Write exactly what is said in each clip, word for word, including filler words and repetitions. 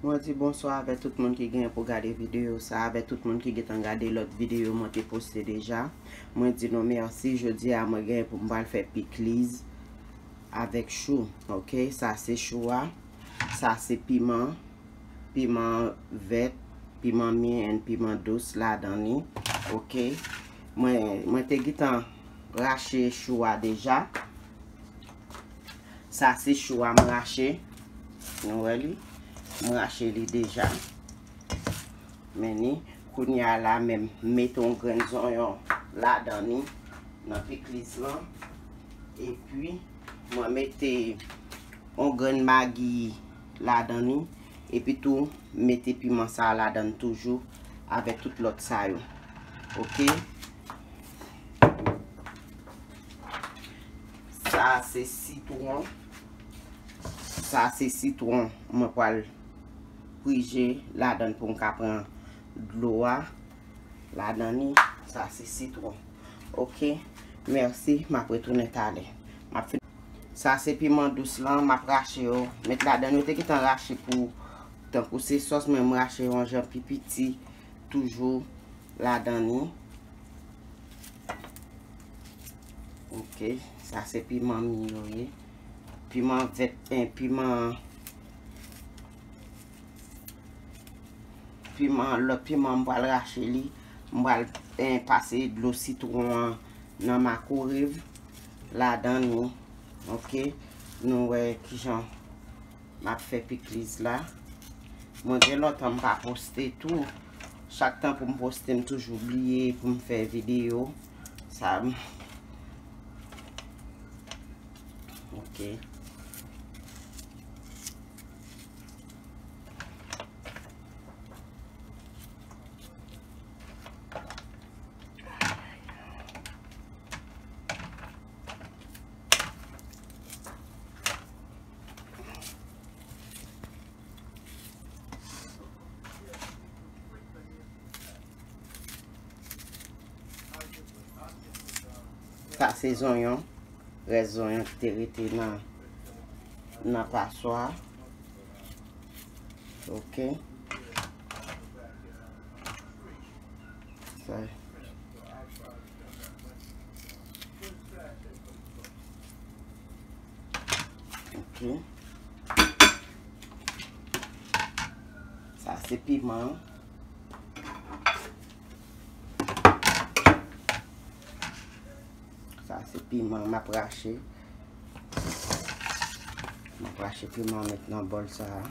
Mwen di bonswa avè tout moun ki genyen pou gade videyo sa, avè tout moun ki gentan gade lòt videyo mwen te poste deja. Mwen di nou mèsi. Jodi a mwen genyen pou m pral fè pikliz avèk chou. Oke, sa se chou a. Sa se piman. Piman vèt, piman mi and piman dous ladan li. Oke. Mwen, mwen te gentan rache chou a deja. Sa se chou a m rache. Nou wè li. M rache li deja. Men ni, kounye a la menm, m mete yon grenn zonyon ladan li, nan pikliz lan. Epi, mwen mete yon grenn magi ladan li. Epi tou, m mete piman sa a ladan toujou, avèk tout lòt sa yo. Oke? Sa se sitwon. Sa se sitwon. Mwen pral prije ladan pou m ka pran dlo a. Ladan li, sa se sitwon. Oke. Mèsi. M ap retounen talè. M ap fin. Sa se piman dous lan. M ap rache yo. Met ladan. Yo te gentan rache pou tankou se sòs, men m rache yon jan pi piti. Toujou ladan li. Oke, sa se piman mi yo ye. Piman vèt, eh, piman, piman, lòt piman m pral rache li. M pral, eh, pase dlo sitwon an nan makorev ladan li. Oke, nou wè kijan m ap fè pikliz la. Mwen gen lontan m pa poste tou. Chak tan pou m poste, m toujou bliye pou m fè videyo. Sa m... Ok. Sa se zonyon. Rès zonyon ki te rete nan, nan paswa. Ok. Sa. Ok. Sa se piman. Sa se piman m ap rache. M ap rache piman met nan bòl sa a.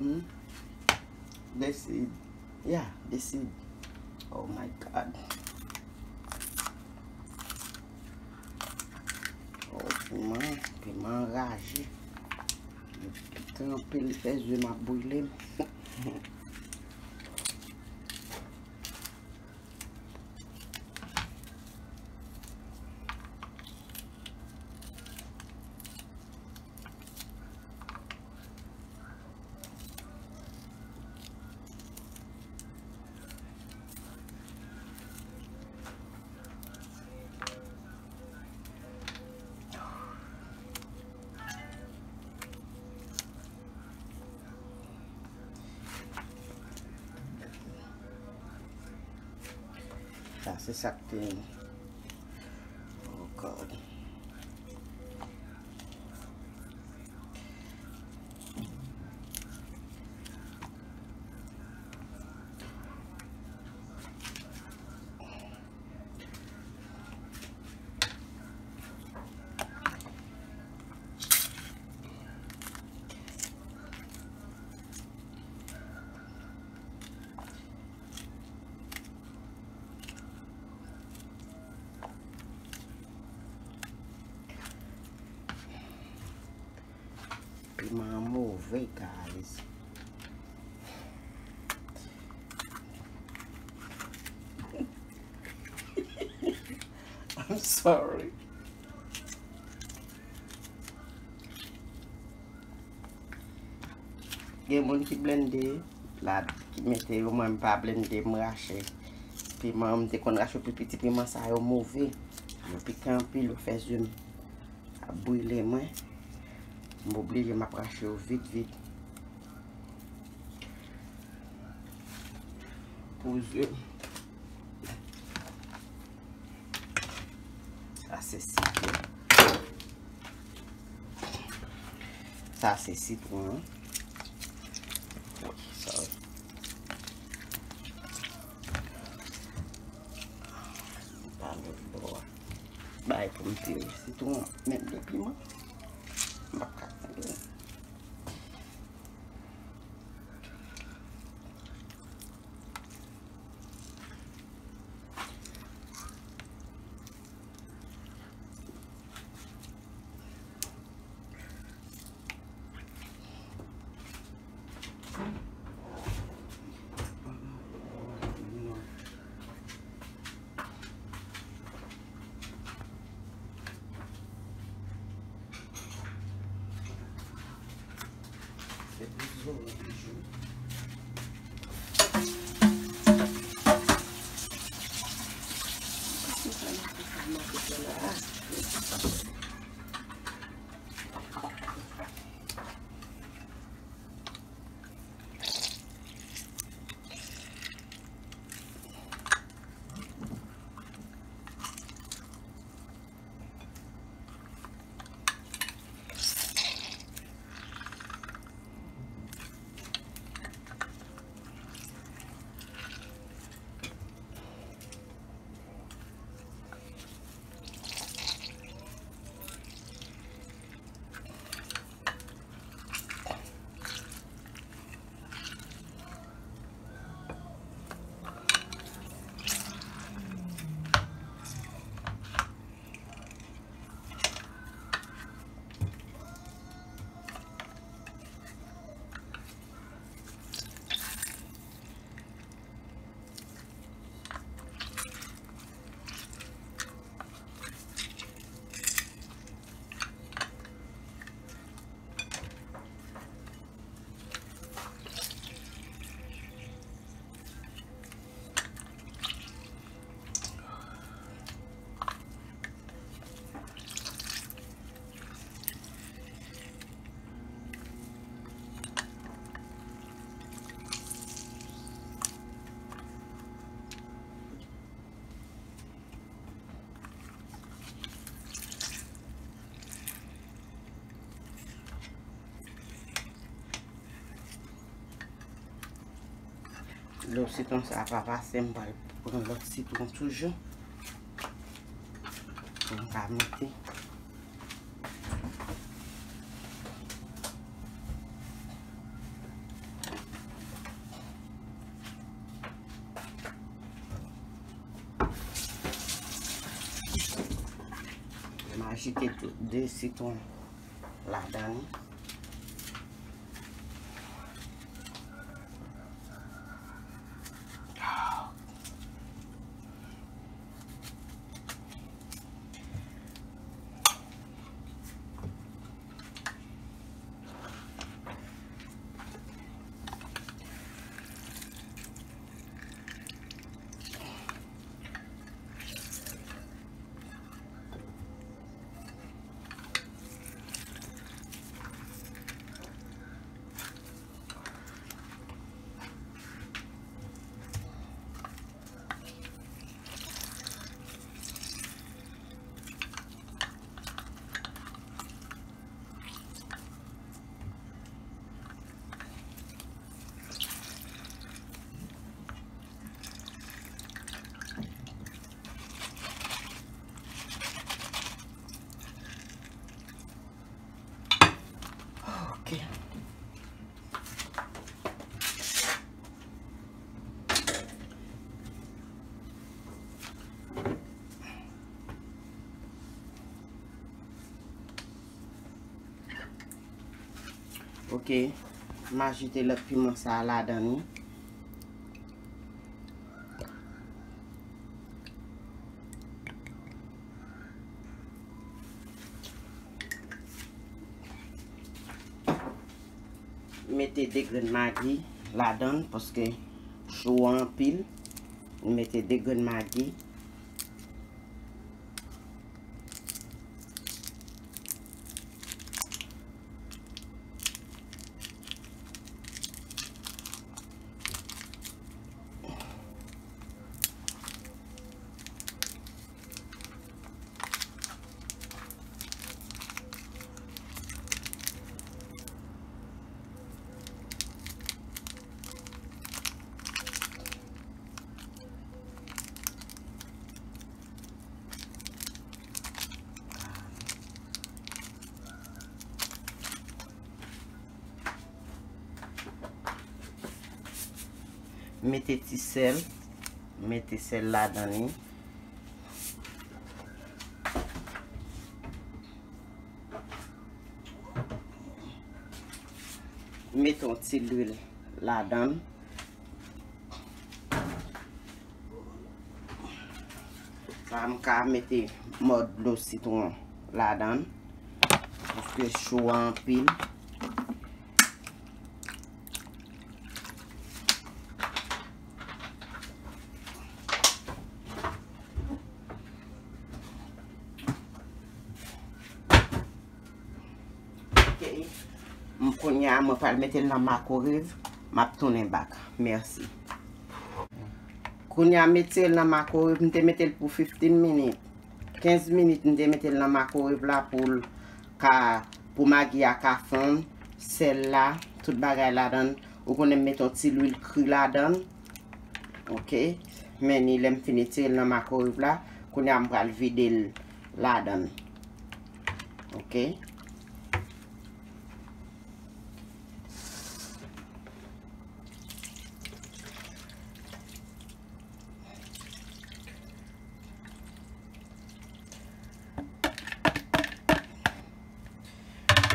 Hmm? The seed. Yeah, the seed. Oh my God. Oh, piman, piman anraje. Li tranpe, li fè zye m ap brile m. Sa se sa k te... Oh God. Hey guys. I'm sorry. Gen moun ki blende, la, ki mete yo, mwen m pa blende, m rache. Piman, m te konn rache yo pi piti, piman sa yo move. Yo pike anpil, yo fè zye m ap brile mwen. M oblije m ap rache yo vit, vit. Pou zye. Sa se sitwon. Sa se sitwon an. Wi, sorry. Pa lòt bò a. Bay pou m tire sitwon an. Menm de piman. M p ap ka tande. Dlo sitwon sa a pa pase, m pral pran lòt sitwon toujou. Pou m ka mete. M ajoute tou de sitwon ladan li. Ok, m ajoute lòt piman sa a ladan li. Mete de grenn magi ladan l, paske cho an anpil. Mete de grenn magi. Mete ti sèl, mete sèl ladan li. Mete yon ti lwil ladan. Sa m ka mete mò dlo sitwon ladan, paske cho a anpil. Ok. M, kounye a, mwen pral mete l nan makwowev. M ap tounen back. Mèsi. Kounye a, m mete l nan makwowev. M te mete l pou fifteen minit. Kenz minit, m te mete l nan makwowev la pou l ka, pou magi a ka fonn. Sèl la, tout bagay ladan l. Ou konnen m mete yon ti lwil kri ladan l. Ok. Men ni lè m fin retire l nan makwowev la, kounye a m pral vide l ladan l. Ok.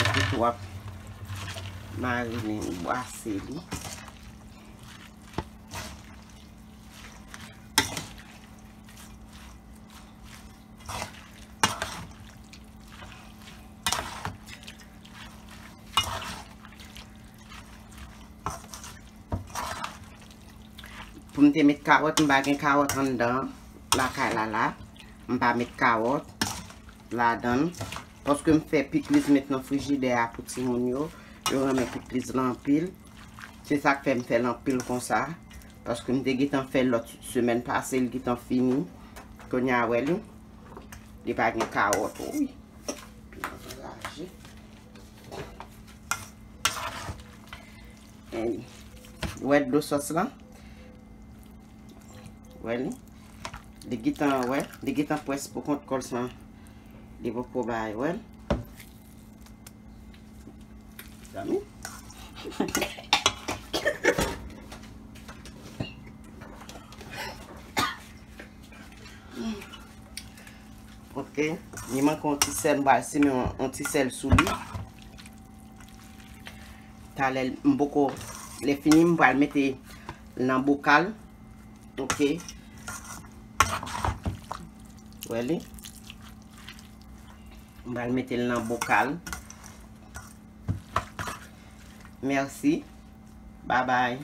Epi tou w ap marinen, bwase li. Pou m te met kawòt, m pa gen kawòt anndan lakay la la. M pa met kawòt ladan l. Paske m fè pikliz met nan frijidè a pou timoun yo. Yo renmen pikliz la anpil. Se sa k fè m fè l anpil konsa. Paske m te gentan fè lòt semèn pase, l gentan fini. Kounye a wè li. Li pa gen kawòt, wi. Anraje. Wè dlo sòs lan? Wè li? Li gentan, wè, li gentan près pou kont kò l san li poko bay, wè. Zanmi. Ok, li manke yon ti sèl, m pral simen yon, yon ti sèl sou li. Talè m poko, lè fini m pral mete nan bokal. Ok. Wè li. M pral mete l nan bokal. Mèsi. Babay.